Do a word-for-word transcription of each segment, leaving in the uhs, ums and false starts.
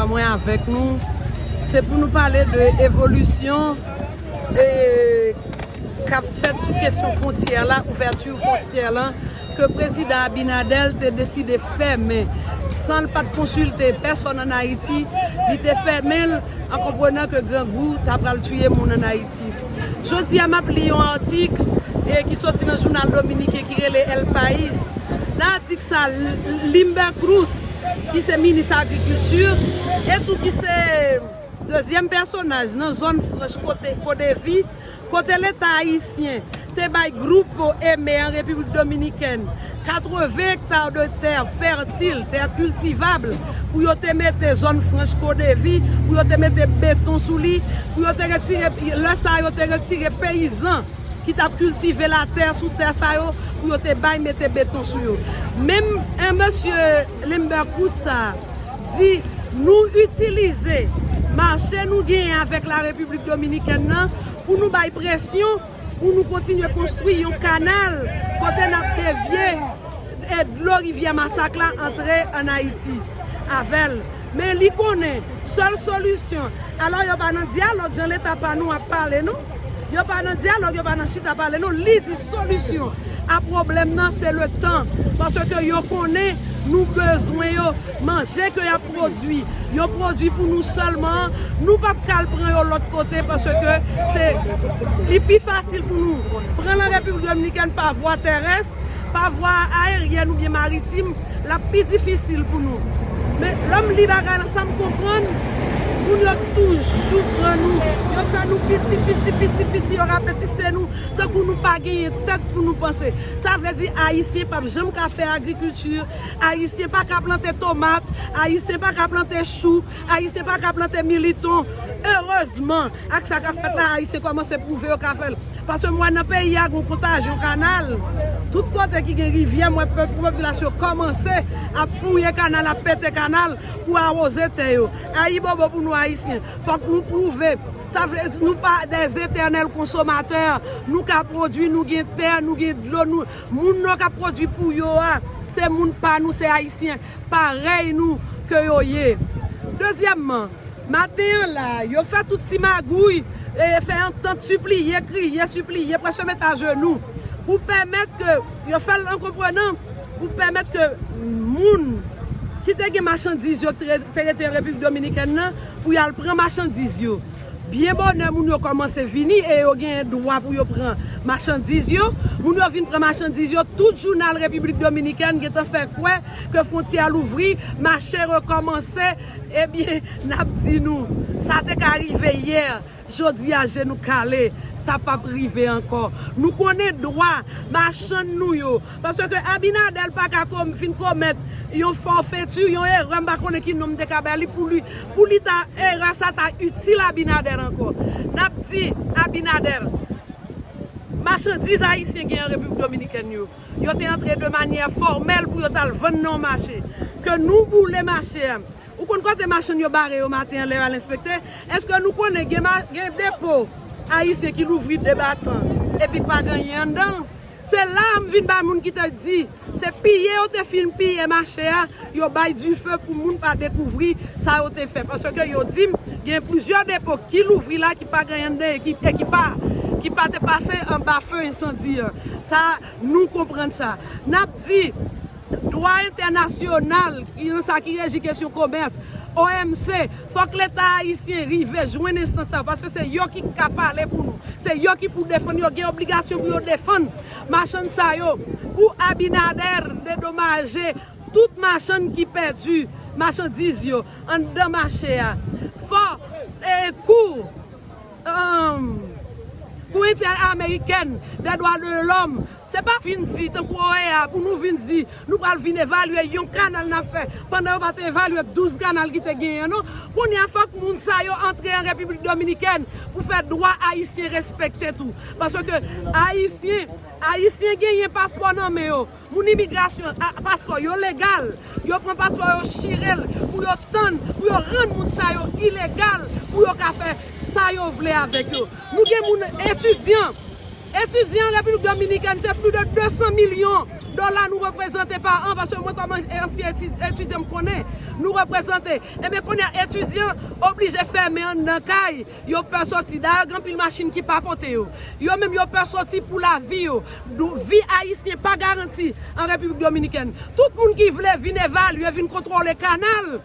Mwen avèk nou, se pou nou pale de evolisyon e k ap fèt sou kesyon fwontyè la, ouvèti fwontyè la, ke prezidan Abinader te deside fèmen san l pa t konsilte pèsonn ann Ayiti. Li te fèmen l an konprenan ke grangou ta pral tiye moun ann Ayiti. Jodi a, m ap li yon atik e ki soti nan jounal dominiken ki rele El País. Nan atik sa, Limber Cruz, ki se minis agrikilti, e tou ki se dezyèm pèsonaj nan zòn franch kote Kodevi, kote Leta ayisyen te bay gwoup Eme an Repiblik Dominikèn katreven ekta de tè fètil, tè kiltivab, pou yo te mete zòn franch Kodevi, pou yo te mete beton sou li, pou yo te retire, lè sa yo te retire peyizan ki t ap kiltive latè sou tè sa yo, pou yo te bay mete beton sou yo. Menm, en, mesye Limber Cruz sa di, nou itilize mache nou genyen avèk la Repiblik Dominikèn nan pou nou bay presyon, pou nou kontinye konstwi yon kanal kote n ap devye, e, dlo rivyè Masak la antre ann Ayiti avè l. Men li konnen sèl solisyon. Alò, yo pa nan dyalòg, jan Leta pa nou ap pale, non. Yo pa nan dyalòg, yo pa nan chita pale, non. Li di solisyon a pwoblèm nan, se le tan. Paske yo konnen nou bezwen yo, manje ke y ap pwodui. Yo pwodui pou nou sèlman. Nou p ap ka al pran yo lòt kote, paske se, li pi fasil pou nou pran nan Repiblik Dominikèn pa vwa terès, pa vwa aeryèn oubyen maritim, l ap pi difisil pou nou. Men lè m li bagay la, sa m konprann, moun yo toujou pran nou. Yo fè nou piti, piti, piti, piti, yo rapetise nou, tankou nou pa genyen tèt pou nou panse. Sa vle di, Ayisyen p ap janm ka fè agrikilti, Ayisyen pa ka plante tomat, Ayisyen pa ka plante chou, Ayisyen pa ka plante militon. Erezman, ak sa k ap fèt la, Ayisyen kòmanse pwouve yo ka fè l. Paske m wè nan peyi a, gen yon kontajyon kanal. Tout kote ki gen rivyè, m wè pop-, popilasyon kòmanse ap fouye kanal, ap pete kanal pou awoze tè yo. Ayibobo pou nou Ayisyen. Fòk nou pwouve. Sa vle, nou pa des éternels consommateurs. Nou ka pwodui, nou gen tè, nou gen dlo, nou, moun nou k ap pwodui pou yo a, se moun pa nou, se Ayisyen parèy nou ke yo ye. Dezyèmman, maten an la, yo fè tout ti magouy, e fè antant, sipliye, kriye, sipliye, prèske met ajenou, pou pèmèt ke, yo fè l an konprenan, pou pèmèt ke moun ki te gen machandiz yo te re-, te rete Repiblik Dominikèn nan, pou y al pran machandiz yo. Byen bonè, moun yo kòmanse vini e yo gen dwa pou yo pran machandiz yo. Moun yo vin pran machandiz yo, tout jounal Repiblik Dominikèn gentan fè kwè ke fwontyè a louvri, mache rekòmanse. Ebyen, n ap di nou, sa te ka rive yè, jodi a, je nou kale, sa p ap rive ankò. Nou konnen dwa machann nou yo, paske Abinader pa ka kom-, fin komèt yon fòfeti, yon erè, m pa konnen ki non m te ka ba li pou li, pou li ta, erè sa ta itil Abinader ankò. N ap di Abinader, machandiz ayisyen gen an Repiblik Dominikèn yo, yo te antre de manyè fòmèl pou yo t al vann nan yon mache. Ke nou boule mache a. Ou konn kote machann yo bare yo maten an lè yo al enspekte? Èske nou konnen gen ma-, gen depo ayisyen ki louvri de batan epi pa gen anyen anndan l? Se la a m vin bay moun ki te di, se piye yo te fin piye mache a, yo bay dife pou moun pa dekouvri sa yo te fè. Paske yo di m, gen plizyè depo ki louvri la ki pa gen anyen anndan e ki, e ki pa, ki pa te pase anba fe ensandi an. Sa, nou konprann sa. N ap di, dwa entènasyonal, ki nan sa ki reji kesyon komès, O M C, fòk Leta ayisyen rive jwenn enstans sa yo, paske se yo ki ka pale pou nou. Se yo ki pou defann, yo gen obligasyon pou yo defann machann sa yo, pou Abinader dedomaje tout machann ki pèdi machandiz yo anndan mache a. Fò, e, kou, um, Kou Entèamerikèn dè Dwa de Lòm, se pa vin di, tankou O E A, pou nou vin di, nou pral vin evalye yon kanal n ap fè, pandan yo pa te evalye douz kanal ki te genyen, non. Kounye a, fòk moun sa yo antre an Repiblik Dominikèn pou fè dwa ayisyen respekte tou. Paske ayisyen, ayisyen genyen paspò nan men yo. Moun imigrasyon, a, paspò yo legal. Yo pran paspò yo chire l pou yo tann, pou yo rann moun sa yo ilegal, pou yo ka fè sa yo vle avèk yo. Nou gen moun etidyan. Etidyan Repiblik Dominikèn se plis de de san milyon. Dola nou reprezante pa an, paske mwen kòm ansyen etid-, etidyan m konnen, nou reprezante. Ebyen kounye a etidyan oblije fèmen anndan kay, yo pè sòti. Dayè gen anpil machin ki pa pote yo. Yo menm yo pè sòti pou lavi yo. Dou-, vi ayisyen pa garanti an Repiblik Dominikèn. Tout moun ki vle vin evalye, vin kontwole kanal.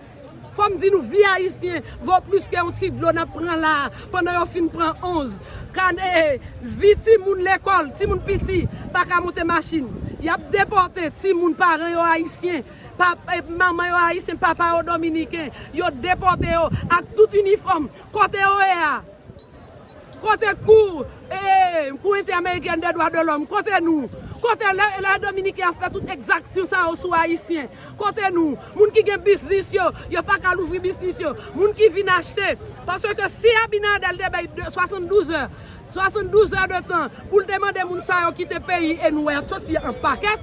Fò m di nou, vi ayisyen vo plis ke yon ti dlo n ap pran la a, pandan yo fin pran onz. Kan, eh, vi timoun lekòl, timoun piti, pa ka monte machin. Y ap depòte timoun, paran yo ayisyen, pa, eh, manman yo ayisyen, papa yo dominiken. Yo depòte yo ak tout inifòm. Kote yo ye a? Kote kou, eh, kou entèamerikèn de dwa de lòm? Kote nou? Kote lè, lè dominiken ap fè tout egzaksyon sa yo sou ayisyen? Kote nou? Moun ki gen biznis yo, yo pa ka louvri biznis yo. Moun ki vin achte. Paske si Abinader te bay de, swasanndouz è, swasanndouz è de tan pou l te mande moun sa yo kite peyi e nou wè y ap soti an pakèt,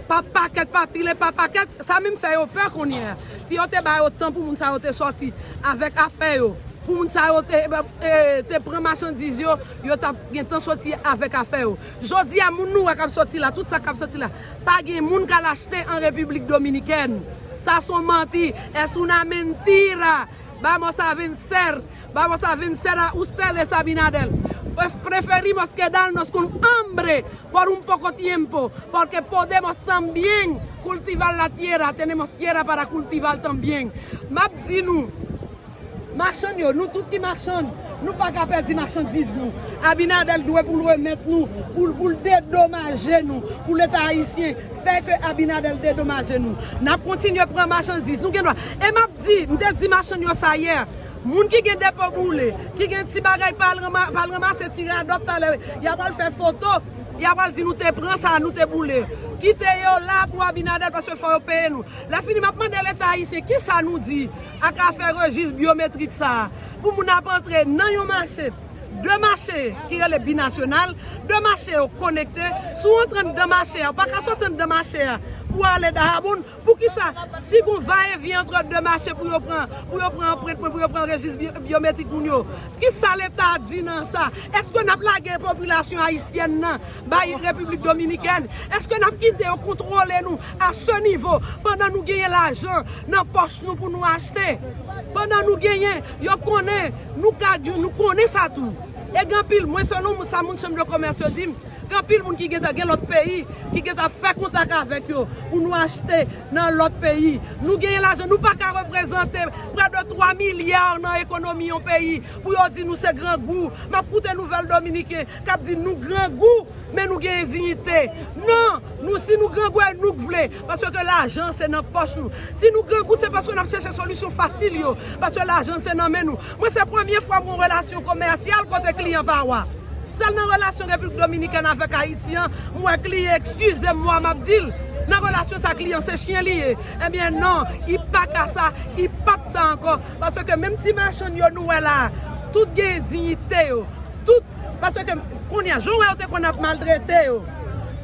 pa pakèt, pa pile, pa pakèt, sa menm fè yo pè kounye a. Si yo te ba yo tan pou moun sa yo te sòti avèk afè yo, pou moun sa yo te, e, te pran machandiz yo, yo t ap gentan soti avèk afè yo. Jodi a, moun nou wè k ap soti la, tout sa k ap soti la, pa gen moun k al achte an Repiblik Dominikèn. Sa se yon manti, es una mentira. Vamos a vencer, vamos a vencer a ustedes, Abinader. Pref-, preferimos quedarnos con hambre por un poco tiempo, porque podemos también cultivar la tierra, tenemos tierra para cultivar también. M ap di nou, machann yo, nou tout ki machann, nou pa ka pèdi machandiz nou. Abinader dwe pou l remèt nou, pou l, pou l dedomaje nou, pou Leta ayisyen fè ke Abinader dedomaje nou. N ap kontinye pran machandiz, nou gen dwa. E m ap di, m te di machann yo sa yè, moun ki gen depo boule, ki gen ti bagay pa al ranma-, pa al ranmase ti radòt talè, y ap al fè foto, y ap al di nou te pran sa, nou te boule. Kite yo la pou Abinader, paske fò yo peye nou. Lè fini, m ap mande Leta ayisyen, kisa nou di ak afè rejis byometrik sa a? Pou moun ap antre nan yon mache, de mache ki rele binasyonal, de mache yo konekte. Si w antre anndan mache a, ou pa ka soti anndan mache a pou w ale Dahabon. Poukisa? Si gon vayevyen antre de mache pou yo pran, pou yo pran anprent mwen, pou yo pran rejis byo-, byometrik moun yo, kisa Leta a di nan sa? Èske n ap lage popilasyon ayisyèn nan bay Repiblik Dominikèn? Èske n ap kite yo kontwole nou a se nivo pandan nou genyen lajan nan pòch nou pou nou achte? Pandan nou genyen, yo konnen, nou ka di, nou konnen sa tou. E gen anpil, mwen selon sa moun chanm de komès yo di m, gen anpil moun ki gentan gen lòt peyi, ki gentan fè kontak avèk yo pou nou achte nan lòt peyi. Nou genyen lajan, nou pa ka reprezante prè de twa milya nan ekonomi yon peyi pou yo di nou se grangou. M ap koute nouvèl dominiken k ap di nou grangou, men nou genyen diyite. Non, nou, si nou grangou, e nou k vle, paske lajan se nan pòch nou. Si nou grangou, se paske n ap chèche solisyon fasil yo, paske lajan se nan men nou. Mwen, se premye fwa m gen yon relasyon komèsyal kote kliyan pa wa. Sèl nan relasyon Repiblik Dominikèn avèk Ayiti an, m wè kliyan, eskize m mo a m ap di l, nan relasyon sa, kliyan se chyen li ye. Ebyen non, i pa ka sa, i p ap sa ankò. Paske menm ti machann yo nou wè la a, tout genyen diyite yo. Tout, paske kounye a, jan w wè yo te konn ap maltrete yo.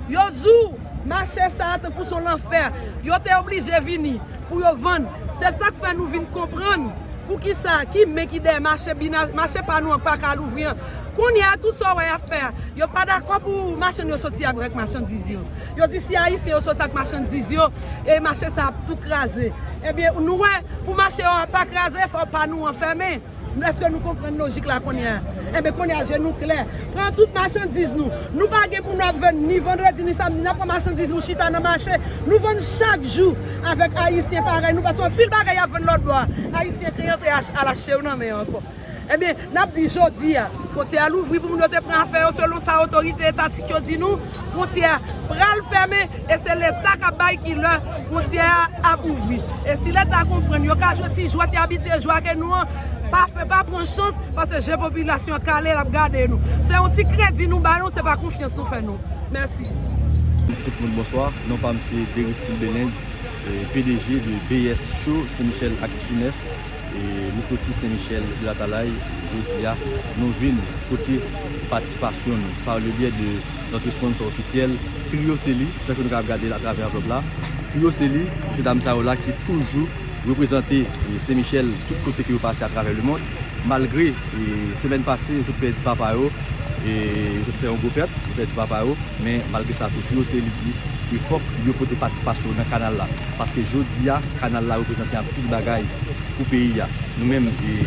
Yo di w, mache sa a tankou se yon lanfè. Yo te oblije vini pou yo vann. Se sa k fè nou vin konprann poukisa, ki men ki dèyè mache bina-, mache pa nou an pa ka louvri an. Kounye a, tout sa w wè y ap fè a, yo pa dakò pou machann yo soti avèk machandiz yo. Yo di si Ayisyen yo soti ak machandiz yo, e mache sa ap tou kraze. Ebyen, nou wè, pou mache yo pa kraze, fò pa nou an fèmen. Èske nou konprann lojik la kounye a? Enben, kounye a, je nou klè. Pran tout machandiz nou. Nou pa gen pou nou ap vann ni vandredi ni samdi. N ap pran machandiz nou, chita nan mache. Nou vann chak jou avèk Ayisyen parèy nou, paske anpil bagay y ap vann lòt bò a, Ayisyen te antre ach-, al achte yo nan men yo ankò. Ebyen, n ap di jodi a, fwontyè a louvri pou moun yo te pran afè yo selon sa otorite etatik yo di nou. Fwontyè a pral fèmen e se Leta k ap bay ki lè fwontyè a ap ouvri. E si Leta konprann, yo ka jwe ti jwèt y abitye jwe ak nou an, pa fè, pa pran chans, paske je popilasyon an kale, l ap gade nou. Se yon ti kredi nou ba nou, se pa konfyans nou fè nou. Mèsi. M di tout moun bonswa. Non pa m se Deristil Belend, eh, P D G de B S Show, Sen Michel Actu nèf. E nou soti Sen Michel de Latalay, jodi a, nou vin pote patisipasyon nou par le biais de notre sponsor officiel, Trio Seli, jan ke nou kapab gade l atravè anvlòp la. Trio Seli, mesye dam sa yo la ki toujou reprezante, e, Sen Michel tout kote ke yo pase atravè lemond. Malgre, e, semèn pase, yo sot pèdi papa yo, e, yo sot fè yon gwo pèt, yo pèdi papa yo, men malgre sa tou, Trio Seli di, E fòk yo pote patisipasyon yo nan kanal la. Paske jodi a, kanal la reprezante anpil bagay pou peyi a. Nou menm, e,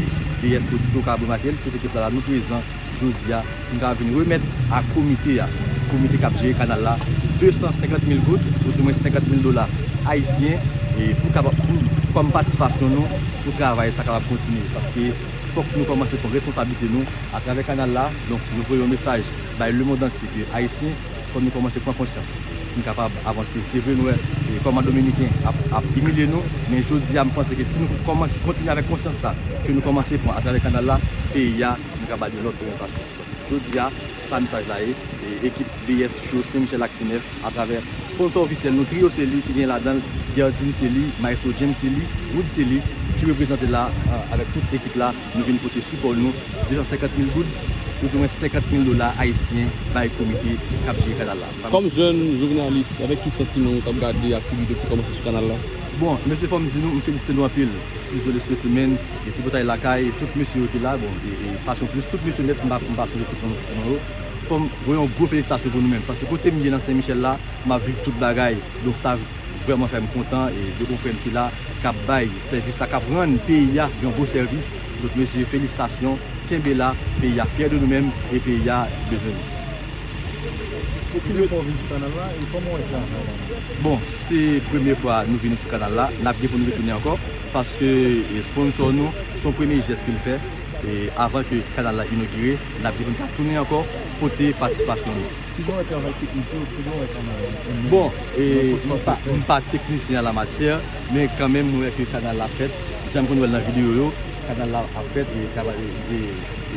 B S Production, ou ka remake l, tout ekip la, la, nou prezan jodi a, pou n ka vin remèt a komite a, komite k ap jere kanal la, de san senkant mil goud, oudimwen senkant mil dola ayisyen, e pou kapab, pou, kòm patisipasyon nou, pou travay sa kapab kontinye. Paske fòk nou kòmanse pran responsablite nou atravè kanal la. Donk, nou voye yon mesaj bay lemonn antye ke ayisyen, fò nou kòmanse pran konsyans. Pou n kapab avanse. Se vre, nou wè, e, kòman Dominiken ap, ap imilye nou, men jodi a, m panse ke si nou kòmanse kontinye avèk konsyans sa, ke nou kòmanse pran atravè kanal la, peyi a, nou ka ba li yon lòt oryantasyon. Jodi a, se sa mesaj la ye. E, ekip B S Show Sen Michèl ak Tinèf, atravè sponsò ofisyèl nou, Trio Sely, ki gen ladan l Gerdin Sely, Maestro James Sely, Wood Sely, ki reprezante la, a, avèk tout ekip la, nou vin pote sipò nou, de san senkant mil goud, oudimwen senkant mil dola ayisyen, bay komite k ap jere kanal la. Kòm jèn jounalis, avèk ki santiman ou t ap gade aktivite ki kòmanse sou kanal la? Bon, mesye, fò m di nou, m felisite nou anpil. Ti Zo Lespesimenn, e Tripotay Lakay, e tout mesye yo ki la, bon, e, e Passion Plus, tout mesye nèt, m pa, m pa sonje tout non, non yo. Fò m voye yon gwo felisitasyon pou nou menm, paske kote m ye nan Sen Michèl la, m ap viv tout bagay. Donk, sa vrèman fè m kontan, e de konfrè m ki la, k ap bay sèvis sa, k ap rann peyi a yon gwo sèvis. Donk, mesye, felisitasyon, kenbe la, peyi a fyè de nou menm, e peyi a bezwen nou. Pou ki lè fò w vin sou kanal la, e kòman w wè travay la? Bon, se premye fwa nou vini sou kanal la, n ap gen pou nou retounen ankò, paske, e, sponsò nou, se yon premye jès ke l fè, e avan ke kanal la inogire, n ap gen pou n ka tounen ankò, pote patisipasyon nou. Kijan w wè travay teknik yo, kijan w wè kanal la? Bon, e, m pa, m pa teknisyen an la matyè, men kanmenm, nou wè ke kanal la fèt, jan m konn wè l nan videyo yo, kanal la ap fèt, e travay, e,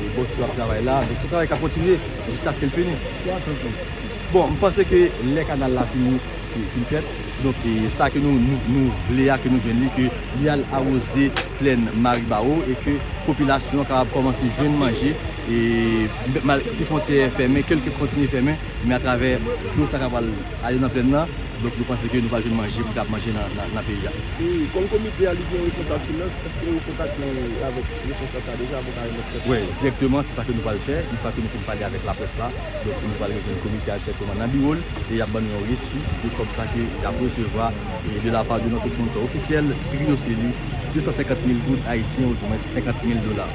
e bòs yo ap travay la. Donk, se yon travay k ap kontinye jiskaske l fini. Ki atant ou? Bon, m panse ke lè kanal la fini, fin, fin fèt, donk, e sa ke nou, nou, nou vle a, ke nou jwenn li, ke li al awoze plèn Maribawo e ke popilasyon an kapab kòmanse jwenn manje, e mal, si fwontyè fèmen, ke l kontinye fèmen, men atravè dlo sa k ap al ale nan plèn nan, donk, nou panse ke nou va jwenn manje pou n ka manje nan, nan, nan peyi a. E kòm komite a, li gen yon responsab finans, èske ou kontakte avèk responsab sa deja pou ka remèt kòb sa? Wi, dirèkteman, se sa ke nou pral fè. Yon fwa ke nou fin pale avèk laprès la, donk, nou pral rejwenn komite a dirèkteman nan biwo l, e y ap ban nou yon resi de kòb sa ke y ap resevwa, e de la pa de notre sponsor ofisyèl, Trio Sely, de san senkant mil goud ayisyen, oudimwen senkant mil dola.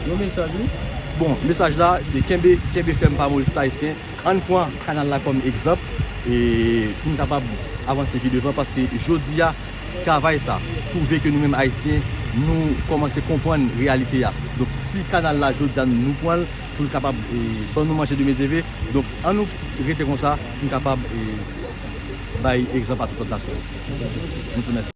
Yon mesaj, wi. Bon, mesaj la, se kenbe, kenbe fèm, pa moli, tout ayisyen. Ann pran kanal la kòm egzanp, e pou n kapab avanse pi devan, paske jodi a, travay sa pwouve ke nou menm ayisyen, nou kòmanse konprann reyalite a. Donk, si kanal la, jodi a, nou pran l pou l kapab, e, ban nou manje de mezeve, donk, ann nou rete konsa pou n kapab, e, bay egzanp a tout lòt nasyon yo. Nou di w mèsi.